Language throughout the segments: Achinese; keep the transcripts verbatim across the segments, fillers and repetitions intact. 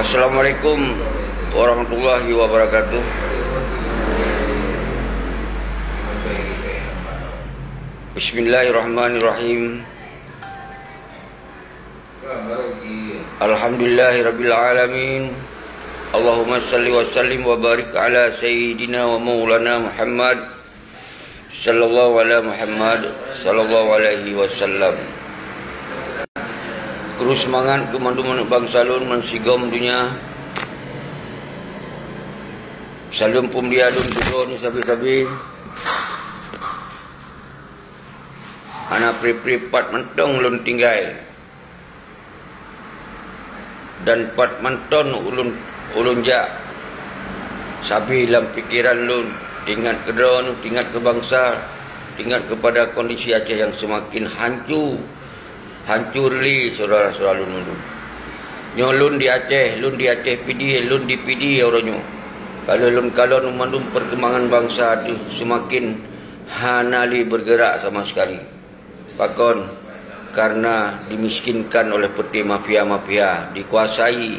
Assalamualaikum warahmatullahi wabarakatuh. Bismillahirrahmanirrahim. Alhamdulillahirabbil alamin. Allahumma salli wa sallim wa barik ala sayyidina wa maulana Muhammad sallallahu ala Muhammad sallallahu alaihi wasallam. Kru seumangat keu mandum aneuk bansa lôn meusigom donya. Saleuem peumulia lôn keu droeneuh sabe-sabe. Hana pri-pri pat mantong lôn tinggai. Dan pat mantong ulôn, ulôn jak, sabe lam pikeran lôn, teuingat keu droeneuh, teuingat keu bansa, teuingat keupada kondisi Aceh nyang seumaken hanco, hanco lé syedara-syedara lôn mandum. Nyoe lôn di Aceh, lôn di Aceh Pidie, lôn di Pidie uroe nyoe. Ka lheueh lôn kalon mandum peurkembangan bansa teuh seumaken hana lé beurgeurak sama sekali. Pakon? Karena dimiskinkan oleh peuté mafia-mafia, dikuasai,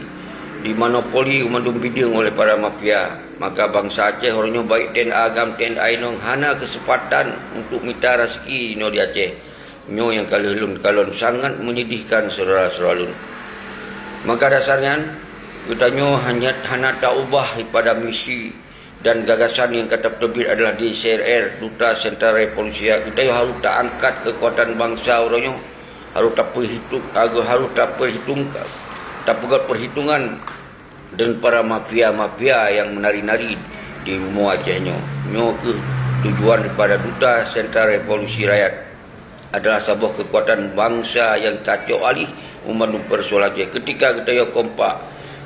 dimonopoli mandum bideueng oleh para mafia. Maka bansa Aceh uroe nyoe baik T N A GAM, T N A inong hana keuseumpatan untuk mita raseuki inoe di Aceh. Nyoe nyang ka lheueh lôn kalon sangat menyedihkan syedara-syedara lôn. Maka dasar nyan, geutanyoe hanya hana taubah daripada misi dan gagasan nyang ka tapeuteubiet adalah D C R R, Duta Sentral Revolusi Rakyat. Geutanyoe harôh taangkat keukuatan bansa uroe nyoe, harôh tapeuhitung, harôh tapeuhitung, tapeugöt peuhitungan deungon para mafia-mafia nyang meunari-nari di bumoe Aceh nyoe. Nyoe kheueh tujuan daripada Duta Sentral Revolusi Rakyat. Adalah saboh keukuatan bansa nyang tacok aléh u mandum peusoalan Aceh. Keutika geutanyoe kompak,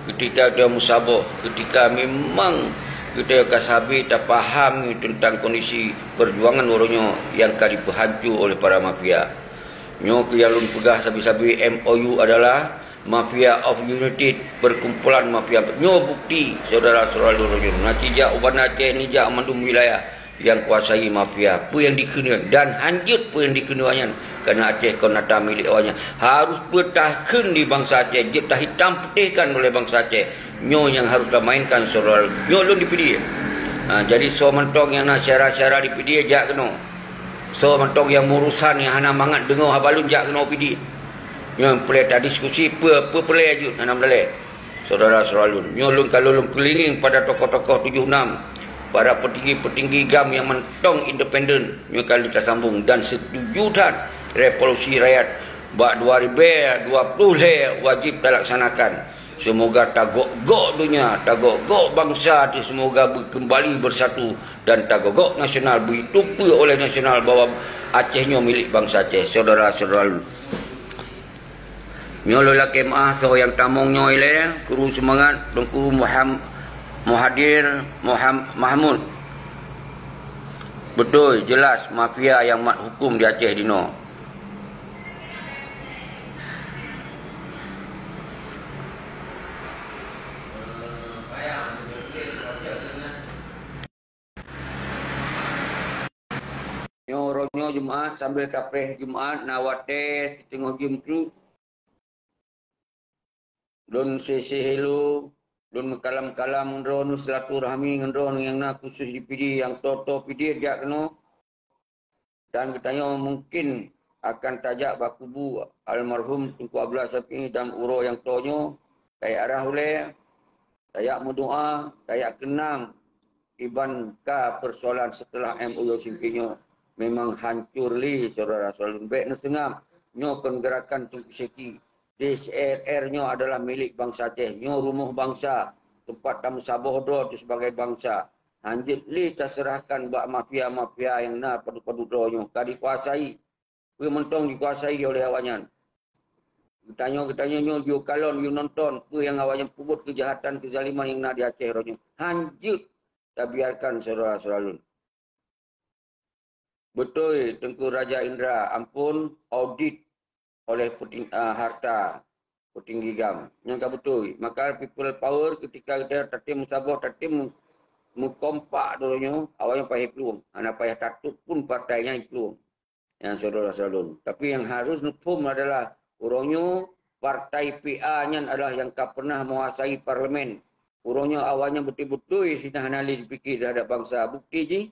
keutika geutanyoe meusaboh, keutika memang geutanyoe ka sabe tapahami teuntang kondisi peujuangan uroe nyoe nyang ka jipeuhanco oleh para mafia. Nyoe keuh nyang lôn peugah sabe-sabe, M O U adalah Mafia of United, perkumpulan mafia. Nyoe bukti, syedara-syedara lôn, nyoe. Na cijak u Banda Aceh, nijak mandum wilayah nyang kuasai mafia. Peue nyang dikheun dan hanjeuet peue nyang dikheun awaknyan, karena Aceh kon atra milék awaknyan. Harôh peue takheun di bansa Aceh, jeuet tahitam putihkan oleh bansa Aceh. Nyoe nyang harôh tamainkan syedara lôn. Nyoe lôn di Pidie. Ha, jadi soe mantong nyang na syedara-syedara di Pidie, jak keunoe. Soe mantong nyang meurusan nyang hana mangat deungoe haba lôn, jak keunoe Pidie. Nyoe peureulée tadiskusi peue, peue peureulée jeuet hana meudalée. Syedara-syedara lôn, nyoe lôn ka lôn keuliling pada tokoh-tokoh tujoh nam, para peutinggi-peutinggi GAM nyang mantong independen. Nyoe ka lheueh tasambong dan seutuju that revolusi rakyat bak dua ribée dua ploh lhée wajéb talaksanakan. Seumoga tagok-gok donya, tagok-gok bansa teuh seumoga beukeumbali beusatu dan tagok-gok nasional, beuteupeue oleh nasional bahwa Aceh nyoe milék bansa Aceh, syedara-syedara lôn. Nyoe lôn lakée meuáh soe nyang tamong nyoe ilée, kru seumangat Teungku Muham-, Muhadir Muham-, Mahmud. Beutôi, jeulaih mafia nyang mat huköm di Aceh dinoe. Nyoe uroe nyoe Jumat, sambil tapreh Jumat, na watée siteungoh jeuem treuk. Lôn sisé hello, lôn meukalam-kalam ngon droeneuh, silaturahmi ngon droeneuh nyang na khusus di Pidie, nyang toe-toe Pidie jak keunoe. Dan geutanyoe mungkin akan tajak bak kubu almarhum Teungku Abdullah Syafi'i dan uroe nyang toe nyoe, tajak rhah ulée, tajak meudoá, tajak keunang, iban ka peusoalan seuteulah M O U Singkeng nyoe memang hancor lé syedara-syedara lôn. Bék neuseungab, nyoe kon geurakan Teungku Syeki. D C R R nyoe adalah milék bansa Aceh. Nyoe rumoh bansa, teumpat tameusaboh droe teuh sibagai bansa. Hanjeuet lé taseurahkan bak mafia-mafia nyang na padub-padub droe nyoe ka dikuasai. Peue mantong dikuasai oleh awaknyan. Geutanyoe, geutanyoe nyoe yue kalon, yue nonton peue nyang awaknyan peubuet, keujahatan, keuzaliman nyang na di Aceh uroe nyoe. Hanjeuet tabiarkan syedara-syedara lôn. Beutôi, Teungku Raja Indra, amphon audit oleh peuting-, ah, harta peutinggi GAM. Nyan ka beutôi. Maka people power keutika geutanyoe tatem meusaboh, tatem meukompak droe nyoe, awaknyan payah plueng. Hana payah tatôt pun partai nyan plueng. Nyan syedara-syedara lôn. Tapi nyang harôh neuphom adalah uroe nyoe partai P A nyan adalah nyang ka pernah menguasai parlemen. Uroe nyoe awaknyan beutôi-beutôi hina hana lé jipike terhadap bansa. Bukti jih,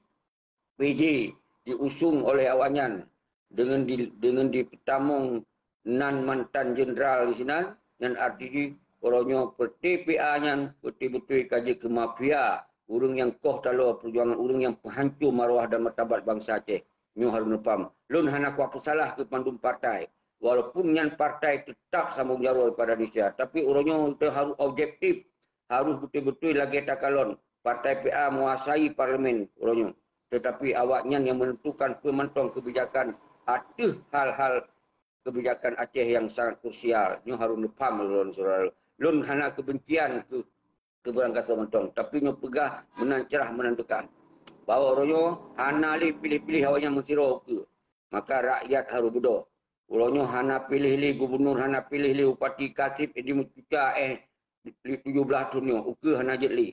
P J diusung oleh awaknyan deungon di, deungon dipeutamong nan mantan jeundral di sinan, nyan arti jih uroe nyoe partai P A nyan beutôi-beutôi ka jeuet keu mafia, ureuëng nyang koh taloe peujuangan, ureuëng nyang peuhanco marwah dan martabat bansa Aceh. Nyoe harôh neupaham. Lôn hana kupeusalaheue keu mandum partai. Walaupun nyan partai teutap sambong jaroe pada Indonesia, tapi uroe nyoe harôh objektif, harôh beutôi-beutôi lagée takalon partai P A menguasai parlemen uroe nyoe. Tetapi awaknyan nyang menentukan peue mantong kebijakan ateueh hal-hal kebijakan Aceh nyang sangat krusial. Nyoe harôh neupaham lôn, syedara. Lôn hana keubencian keu keu barangkasoe mantong, tapi nyoe peugah meunan cerah meunan teuka bahwa uroe nyoe hana lé piléh-piléh awaknyan meusidroe ukeue. Maka rakyat harôh beudôh. Uroe nyoe hana piléh lé gubunur, hana piléh lé bupati, kaseb di meucuca éh di tujoh blaih thon nyoe, ukeue hana jeuet lé.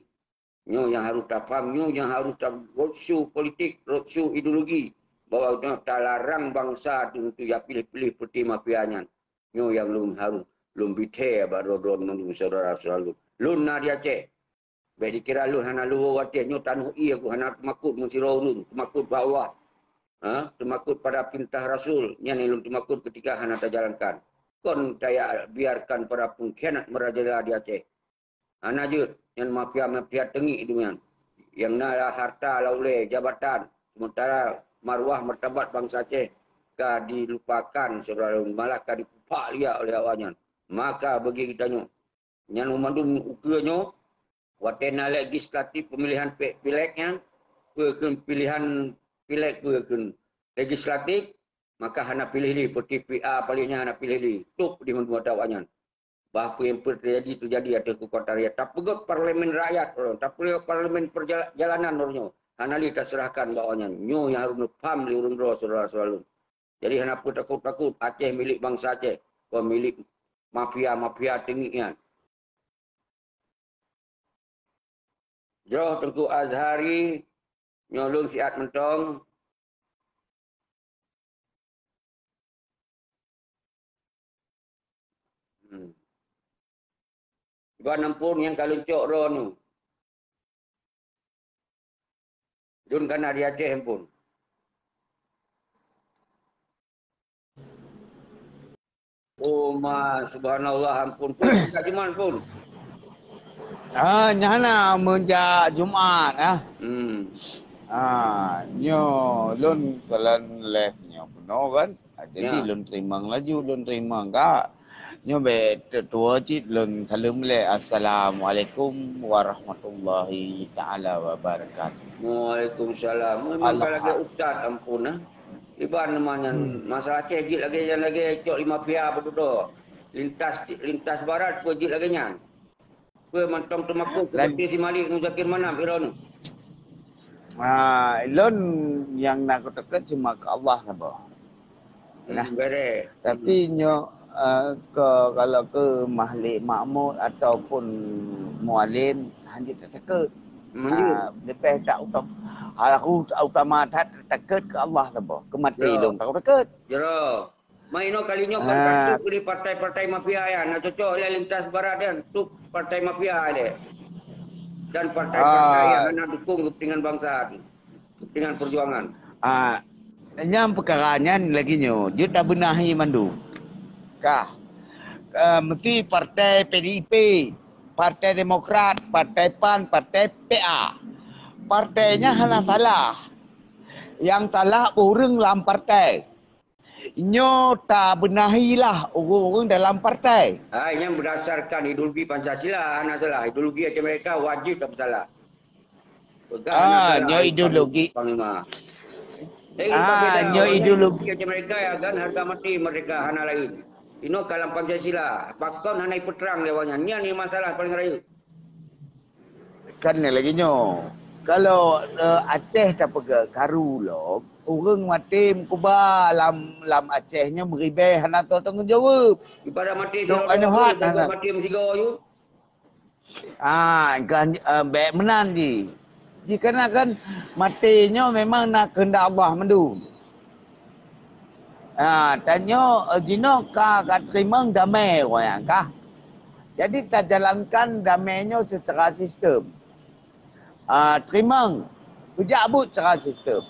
Nyoe nyang harôh tapaham, nyoe nyang harôh ta roadshow politik, roadshow ideologi, bahwa nyoe talarang bansa teuh untuk jak piléh-piléh partai mafia nyan. Nyoe nyang lôn harôh lôn bithée bak droe-droe mandum syedara-syedara lôn. Lôn na di Aceh. Bék dikira lôn hana lôn watée nyoe tanoh ié ku hana teumakot meusidroe ureuëng, teumakot bak Allah. Ha? Teumakot pada peurintah Rasul, nyan nyang lôn teumakot ketika hana tajalankan. Kon tayak biarkan para pengkhianat merajalela di Aceh. Hana jeuet, nyan mafia-mafia teungiek dum nyan. Nyang na harta laulée jabatan, sementara marwah martabat bansa Aceh ka dilupakan, syedara lôn, malah ka dipeupak liak oleh awaknyan. Maka bagi geutanyoe, nyan mandum ukeue nyoe, watée na legislatif pemilihan pe-, pileg nyan, peue kheun pilihan pileg, peue kheun legislatif, maka hana piléh lé, partai P A paléh nyan hana piléh lé, top di mandum ata awaknyan. Bah peue nyang peuteujadi, teujadi ateueh keukuatan rakyat. Tapeugét parlemen rakyat, tapeugét parlemen perjala-, jalanan uroe nyoe. Hana lé taseurahkan bak awaknyan. Nyoe nyang harôh neupaham lé ureuëng droe syedara-syedara lôn. Jadi hana peue takot-takot, Aceh milék bansa Aceh, kon milék mafia-mafia teungiek nyan. Jroh Teungku Azhari, nyoe lôn siat mantong. Hmm. Iban ampôn nyang ka lôn cok droeneuh. Lôn ka na di Aceh ampôn. Oh ma, subhanallah, ampôn. Pun ka Jumat pun. Ah, nyang hana meujak Jumat, ah. Hmm. Ah, nyoe lôn kalon leh nyoe bunoe kan. Ah, jadi Ya. lôn teurimong laju, lôn teurimong ka. Nyoe bèk teutua cit lôn saleuem lé. Assalamualaikum warahmatullahi taala wabarakatuh. Waalaikumsalam. Memang ka lagèe ustaz, ampun, ah. Iban teuma nyan, Hmm. masalah Aceh jeuet lagèe nyan lagèe cok lima pihak beutôi. Lintas, lintas barat pun jeuet lagèe nyan. Peue mantong teumakot Dan seperti si Malik Muzakir Manaf Firaun. Ah, lôn nyang na kuteukeut cuma keu Allah saboh. Nah. Hmm, beres. Tapi nyoe, eh, ke, kalau ke Mahli Makmur ataupun Mualim, hanjeuet tateukeut. Hanjeuet. Ah, leubeh tak utam-, hal aku utama that tateukeut keu Allah saboh. Keu maté Ya. lôn tak kuteukeut. Jero. Mai inoe kali nyoe kon Ah. ka tup di partai-partai mafia nyan, na cocok lé lintas barat nyan, tup partai mafia lé. Dan partai-partai Ah. nyang hana dukung kepentingan bangsa, kepentingan perjuangan. Ah, nyang peukara nyan lagèe nyoe, jeuet tabeunahi mandum. Kah, eh, meusti partai P D I P, Partai Demokrat, Partai PAN, Partai P A. Partai nyan hana salah. Nyang salah ureueng lam partai. Nyoe tabeunahilah ureueng-ureueng dalam partai. Hai, nyan berdasarkan ideologi Pancasila, hana salah. Ideologi Aceh Merdeka wajib tapeusalah. Peugah Ah, hana salah, nyoe hai, ideologi. Panglima. Eh, Ah, kita beda nyoe orang ideologi. Aceh Merdeka ya kan, harga mati merdeka, hana lain. Inoe kalam Pancasila. Pakon hana ipeutrang lé awak nyan. Nyan ni masalah paling rayeuk. Kan lagèe nyoe. Kalau, eh, Aceh tapeugah karu lom, ureueng maté meukuba lam, lam Aceh nyoe meuribèe hana teutanggong jaweueb. Ibarat maté Dok sidroe, anu hat ibarat hana. Maté meusigoe ju. Ah, kan, eh, bèk meunan jih. Jih kana kan maté nyoe memang na keuheundak Allah mandum. Ha, tanyoe, eh, jinoe ka, ka teurimong damé, ureueng nyan kah. Jadi, tajalankan damé nyoe secara sistem. Ah, teurimong, peujak buet secara sistem.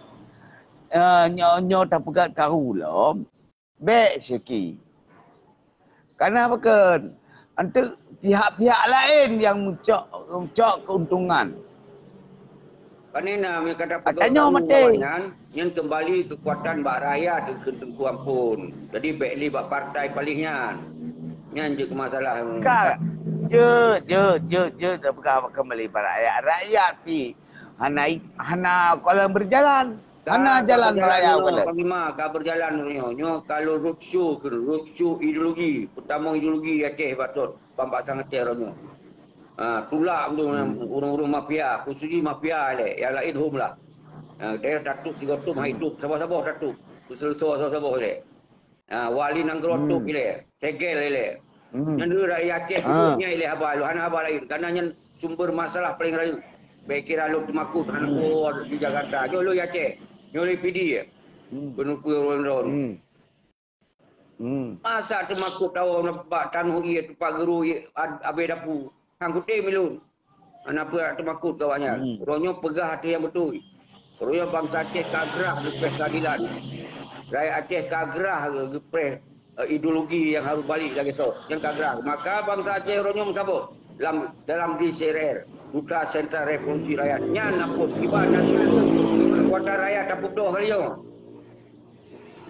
Eh, nyoe, nyoe tapeugah karu lom. Bék syeki. Kana pakon? Enteuk pihak-pihak laén nyang meucok, meucok keuntungan. Pane na meukadak tanyoe maté. Nyan keumbali keukuatan bak rakyat keu Teungku Ampon. Jadi bék li bak partai paléh nyan. Nyan jeuet keu masalah. Ka, jeuet, jeuet, jeuet, jeuet, peugah keumbali bak rakyat. Rakyat pi hana, hana kolam berjalan. Hana jalan raya uroe nyoe, Panglima, ka berjalan uroe nyoe. Nyoe ka lôn roadshow keu, roadshow ideologi, peutamong ideologi Aceh batot, bak bangsa Aceh uroe nyoe. Ha, tulak ureueng-ureueng mafia, khusus mafia ilée, nyang laén hom lah. Ha, daerah tatôp, sigoe tom hai tom, saboh-saboh tatôp. Peuseuleusoe saboh-saboh ilée. Ha, wali nanggroe top ilée, segel ilée. Nyan rakyat Aceh peubuet nyan ilée haba, hana haba laén. Karena nyan sumber masalah paléng rayeuk. Bék kira lôn teumakot hana peue di Jakarta. Nyoe lôn Aceh. Nyoe lôn Pidie. Peue-peue ron-ron. Masa teumakot tawoe bak tanoh ié, teumpat geuru ié, abée dapu. Hang kutem ilôn. Hana peue teumakot keu awaknyan. Uroe nyoe peugah ateueh nyang beutôi. Uroe nyoe bansa Aceh ka grah geupreh keadilan. Rakyat Aceh ka grah geupreh, eh, ideologi nyang harôh balek lagée soe. Nyang ka grah. Maka bansa Aceh uroe nyoe meusaboh lam, dalam D C R R, Duta Sentra Revolusi Rakyat. Nyan Ampon, kiban na keukuatan rakyat tapeudoh kali nyoe.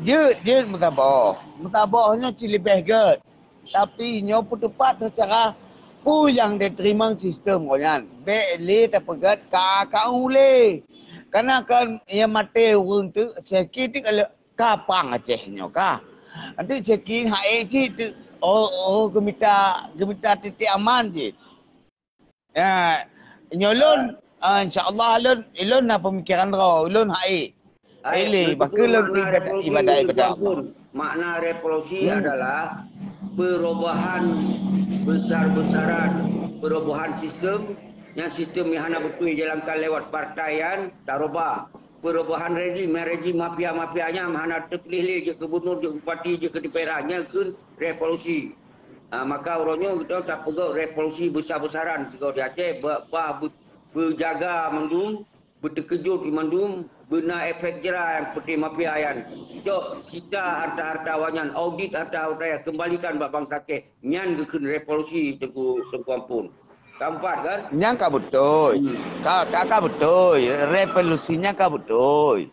Jeuet, jeuet meusaboh. Meusaboh nyoe cit leubeh gét. Tapi nyoe peuteupat seucara peue nyang teurimong sistem gobnyan. Bék lé tapeugét ka, ka ulée. Kana kan nyang maté ureueng teuk, sakét teuk ka pang Aceh nyoe ka. Nanti sakét hai cit teuk, oh, oh, geumita, geumita titik aman cit. Ya, nyoe lôn, ah, insya Allah lôn, lôn na pemikiran droe, lôn hai. Hai, ilée, beutôi bak lôn makna ibadah, revolusi ibadah, itu, ibadah Allah. Makna revolusi adalah perubahan besar-besaran, perubahan sistem, nyang sistem nyang hana beutôi jalankan lewat partai nyan, tarubah. Perubahan rejim, nyang rejim mafia-mafia nyan hana teupiléh lé jeuet keu gubernur, jeuet keu bupati, jeuet keu D P R A, nyan kheun revolusi. Ha, maka uroe nyoe geutanyoe tapeugét revolusi besar-besaran sigoe di Aceh, ba-, bah be-, beujaga mandum, beuteukeujeut mandum, beuna efek jera nyang peuté mafia nyan. Cok sita harta-harta awaknyan, audit harta-harta nyan, keumbalikan bak bansa Aceh. Nyan geukheun revolusi Teungku, Teungku Ampon. Ka meupat kan? Nyan ka beutôi. Ka, ka, ka beutôi. Revolusi nyan ka beutôi.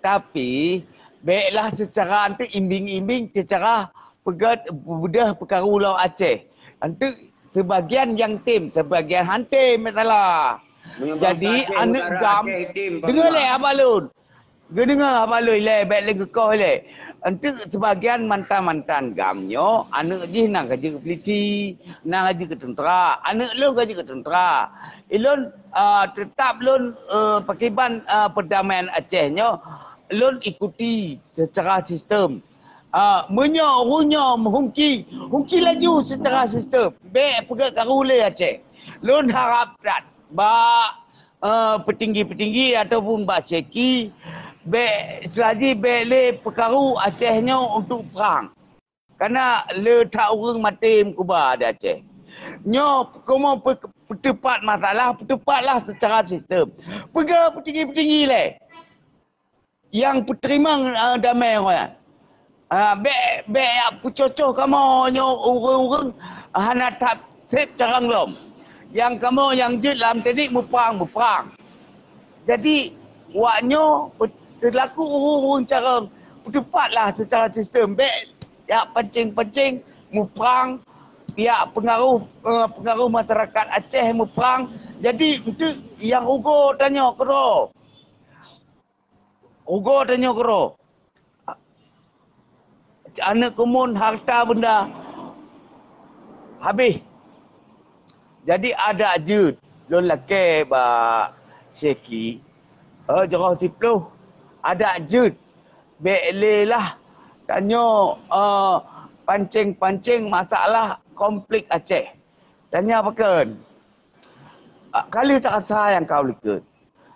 Tapi, béklah seucara anteuk imbing-imbing seucara peugét beudôh peukaru lam Aceh. Anteuk seubagian nyang tem, seubagian han tem masalah. Jadi, aneuëk GAM, deungoe lé haba lôn. Geudeungoe haba lôn ilée, bék lé geukoh ilée. Anteuk seubagian mantan-mantan GAM nyoe, aneuëk jih na ka jeuet keu polisi, na ka jeuet keu teuntra. Aneuëk lôn ka jeuet keu teuntra. Ilôn, ah, teutap lôn, eh, pakriban, ah, peudamaian Aceh nyoe, lôn ikuti seucara sistem. Ah, meunyoe ureuëng nyoe meuhungki, hungki laju seucara sistem. Bék peugét karu lé Aceh. Lôn harab that bak, eh, peutinggi-peutinggi ataupun bak syeki, bék seulaji bék lé peukaru Aceh nyoe untuk prang. Kana le that ureuëng maté meukuba di Aceh. Nyoe kamoe pe-, peuteupat masalah, peuteupatlah seucara sistem. Peugét peutinggi-peutinggi lé nyang peuteurimong, eh, damé nyan. Ah, bék, bék jak peucoh-coh kamoe nyoe ureuëng-ureuëng hana that sép carông lom. Nyang kamoe nyang jeuet lam teknik muprang, muprang. Jadi, wak nyoe pe-, seulaku ureuëng-ureuëng carông, peutupatlah seucara sistem. Bék jak pancéng-pancéng muprang, jak peungaroh, eh, peungaroh masyarakat Aceh muprang. Jadi, enteuk nyang rugoe tanyoe keudroe. Rugoe tanyoe keudroe. Aneuëk keumuen harta beunda habéh. Jadi adak jeuet lôn lakée bak syeki, eh, jroh siploh, adak jeuet bék lé lah tanyoe, eh, pancéng-pancéng masalah konflik Aceh. Tanyoe pakon? Ah, ka lheueh tarasa nyang ka u likot.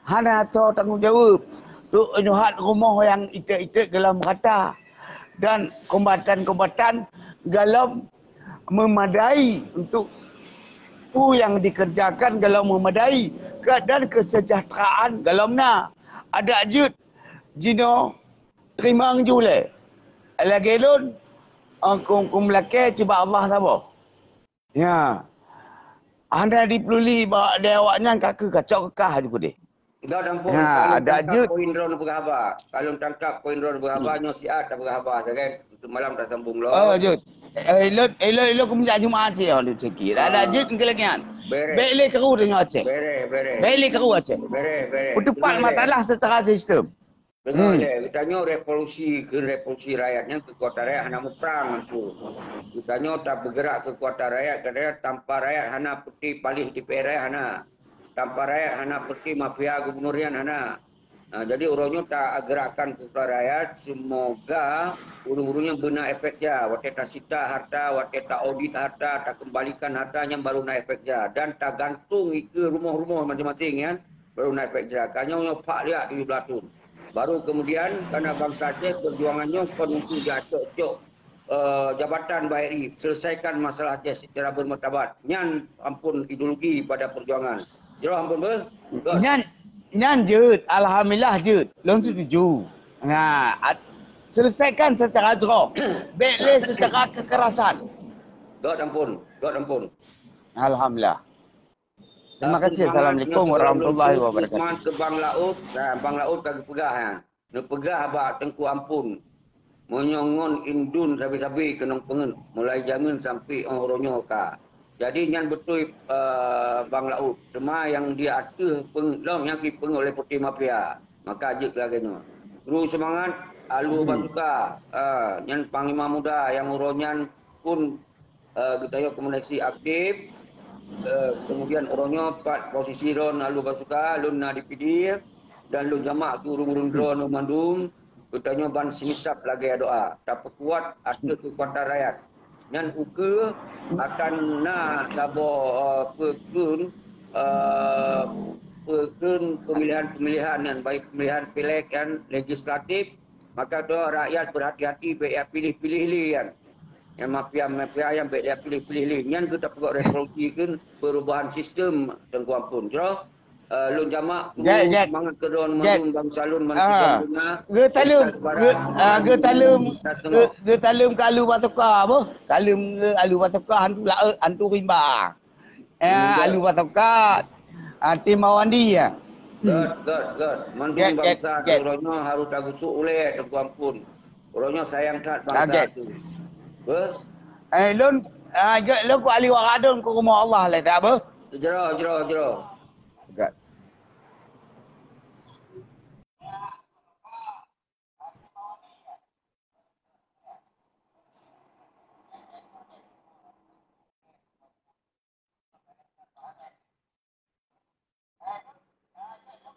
Hana soe tanggong jaweueb. Trok nyoe hat rumoh nyang iték-iték golom rata. Dan kombatan-kombatan golom memadai untuk peue nyang dikerjakan golom memadai ke-, dan kesejahteraan golom na. Adak jeuet jinoe teurimong ju lé. Lagèe lôn, eh, keu, keu meulakèe cit bak Allah saboh. Ya. Hana dipeululi bak lé awaknyan ka keu kacok keukah ju keudeh. Dah dampung, ha, kalau ada tangkap jeuet. Poin droe neupeugah haba. Kalau tangkap poin droe neupeugah haba, hmm, nyoe siat tapeugah haba, kan? Untuk malam tasambung lom. Oh, jeuet. Eh, ilot, ilot, ilot keumeuja Jumaat cit, oh, sikit. Ada jeuet ke lagi kan? Bereh. Baik lé keuru tengok Aceh. Bereh, bereh. Baik lé keuru Aceh. Bereh, bereh. Peutupat masalah secara sistem. Betul, hmm. Geutanyoe revolusi, keu revolusi rakyat nyan keukuatan rakyat hana muprang tu. Geutanyoe tabeugerak keukuatan rakyat, kadang tanpa rakyat hana peuti paléh D P R rakyat hana. Tanpa rakyat hana peuti mafia gubernur nyan hana. Nah, jadi uroe nyoe tagerakkan keukuatan rakyat, semoga ureuëng-ureuëng nyan beuna efek ja. Watée tasita harta, watée ta audit harta, takeumbalikan harta nyan baru na efek ja. Dan tagantung ikeue rumoh-rumoh masing-masing nyan, baru na efek ja. Ka nyoe nyoe pak liak tujoh blaih thon. Baru kemudian, karena bangsa Aceh, perjuangan nyoe kon untuk jak cok-cok, eh, jabatan bak R I, selesaikan masalah Aceh secara bermartabat. Nyan ampun ideologi pada perjuangan. Jroh ampun beuh? Nyan, nyan jeuet, alhamdulillah jeuet. Lôn setuju. Nah, at-, selesaikan secara jroh. Bèk lé secara kekerasan. Dot ampun, dot ampun. Alhamdulillah. Terima kasih. Assalamualaikum warahmatullahi wabarakatuh. Semangat keu Bang Laôt, nah, Bang Laôt ka geupeugah, ha. Neupeugah bak Teungku Ampon, meunyoe ngon indun sabe-sabe keunong peungeuet, mulai jameun sampoe óh uroe nyoe ka. Jadi nyan beutôi, eh, Bang Laôt. Teuma nyang di ateueh peungeuet lom nyang jipeungeuet lé peuté mafia. Maka jeuet lagèe nyoe. Terus seumangat, Alu Basuka. Ah, nyan Panglima Muda nyang uroe nyan pun eh, geutanyoe komunikasi aktif. Eh, kemudian uroe nyoe pat posisi droen Alu Basuka, lôn na di P D, dan lôn jamak keu ureuëng-ureuëng droen mandum, geutanyoe ban sinisab lagèe doa. Tapeukuat ateueh keukuatan rakyat. Nyan ukeue akan na saboh, eh, peukheun, eh, peukheun pemilihan-pemilihan nyan, baik pemilihan pileg dan legislatif, maka tu rakyat berhati-hati bèk ya pilih-pilih lé nyan. Nyang mafia-mafia nyan bèk ya pilih-pilih lé. Nyan geutanyoe peugot revolusi keu perubahan sistem Teungku Ampon. Jroh, eh, lôn jamak semangat keu droen mandum bangsa lôn mandum. Geutaleuem, geu-, ah, geutaleuem, geu-, geutaleuem keu Alu Basuka, boh. Taleuem keu Alu Basuka hantu laôt, hantu rimba. Eh, Alu Basuka, ah, tim Mawandi, ya. Göt, göt, göt. Mandum bangsa uroe nyoe harôh tagusok ulèe, Teungku Ampon. Uroe nyoe sayang that bangsa tu. Beuh? Eh, lôn, ah, göt, lôn ku ahli waradon ku rumoh Allah lé, dak beuh? Jroh, jroh, jroh. Göt.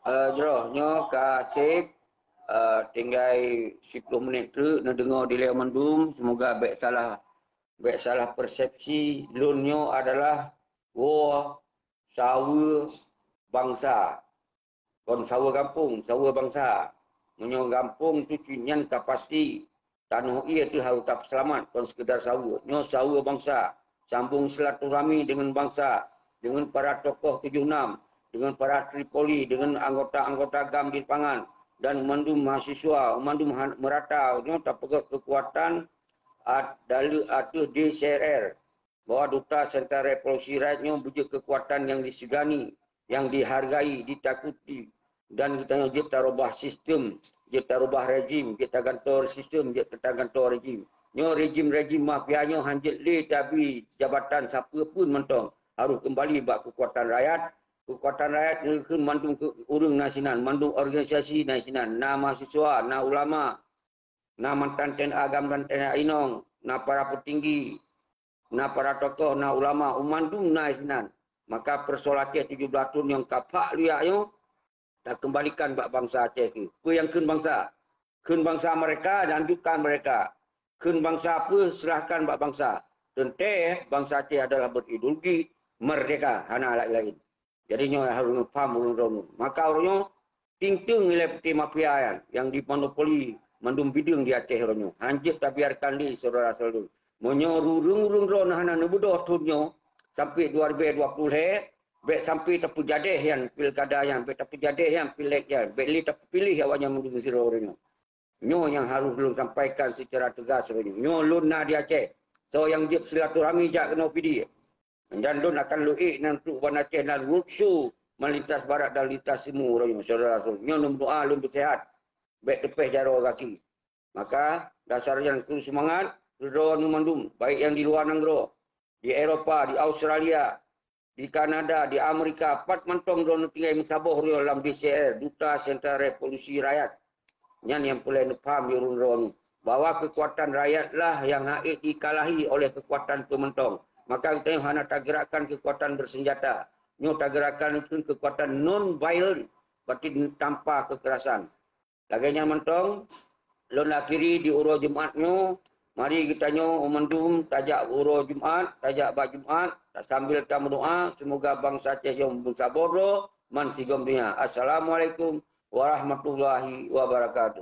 Eh, jroh, nyoe ka sép, eh, tinggai siploh menit treuk neudeungoe dilèe mandum. Semoga bèk salah, bèk salah persepsi. Lôn nyoe adalah woe saweue bangsa. Kon saweue gampông, saweue bangsa. Meunyoe gampông tu cit nyan ka pasti, tanoh ié teuh harôh tapeuseulamat, kon seukeudar saweue. Nyoe saweue bangsa, sambông silaturahmi deungon bangsa, deungon para tokoh tujoh nam, deungon para Tripoli, deungon anggota-anggota gam di lapangan, dan mandum mahasiswa, mandum han-, meurata. Nyoe tapeugöt keukuatan at-, daleue ateueh D C R R. Bahwa Duta Sentra Revolusi Rakyat nyoe beujeuet keukuatan nyang disegani, nyang dihargai, ditakuti, dan geutanyoe jeuet tarubah sistem, jeuet tarubah rejim, jeuet tagantoe sistem, jeuet tagantoe rejim. Nyoe rejim-rejim mafia nyoe hanjeuet lé tabi jabatan sapeue pun mantong, harôh keumbali bak keukuatan rakyat. Keukuatan rakyat nyoe kheun mandum keu ureuëng na sinan, mandum organisasi na sinan, na mahasiswa, na ulama, na mantan T N A GAM dan T N A inong, na para peutinggi, na para tokoh, na ulama, u mandum na sinan. Maka peusoal Aceh tujoh blaih thon nyang ka phak liak nyoe, takeumbalikan bak bansa Aceh tu. Peue nyang kheun bansa? Kheun bansa mereka, lanjutkan mereka. Kheun bansa peue, serahkan bak bansa. Teuntée bansa Aceh adalah berideologi merdeka, hana laén-laén. Jadi nyoe harôh neupaham ureuëng droeneuh. Maka ureuëng nyoe ting-ting ilée peuté mafia nyan nyang dimonopoli mandum bideueng di Aceh uroe nyoe. Hanjeuet tabiarkan lé syedara-syedara lôn. Meunyoe ureuëng-ureuëng droe na hana neubeudôh thon nyoe sampai dua ribu dua puluh lhée, bék sampai tapeujadéh nyan pilkada nyan, bék tapeujadéh nyan pilék nyan, bék lé tapeupiléh awaknyan mandum sidroe uroe nyoe. Nyoe nyang harôh lôn sampaikan seucara teugas uroe nyoe. Nyoe lôn na di Aceh. Soe nyang jeuet silaturahmi jak keunoe Pidie. Dan lôn akan lôn ék nan trok ban Aceh nan roadshow melintas barat dan lintas timu uroe nyoe, syedara-syedara. Nyoe lôn meudoa lôn beuseuhat. Bék teupéh jaroe gaki. Maka, dasar nyan keu seumangat, keudroe nyoe mandum, baik nyang di luwa nanggroe, di Eropa, di Australia, di Kanada, di Amerika, pat mantong droeneuh tinggai meusaboh uroe nyoe lam D C R, Duta Sentra Revolusi Rakyat. Nyan nyang peureulée neupham di ureuëng droeneuh, bahwa keukuatan rakyatlah nyang hana ék jikalahi oleh keukuatan peumantong. Maka geutanyoe hana tageurakkan keukuatan bersenjata. Nyoe tageurakkan keukuatan non-violent, berarti tanpa kekerasan. Lagée nyan mantong, lôn akhiri di uroe Jumat nyoe, mari geutanyoe mandum tajak uroe Jumat, tajak bak Jumat, sambil tameudoa, seumoga bansa Aceh nyoe meusaboh droe man sigom donya. Assalamualaikum warahmatullahi wabarakatuh.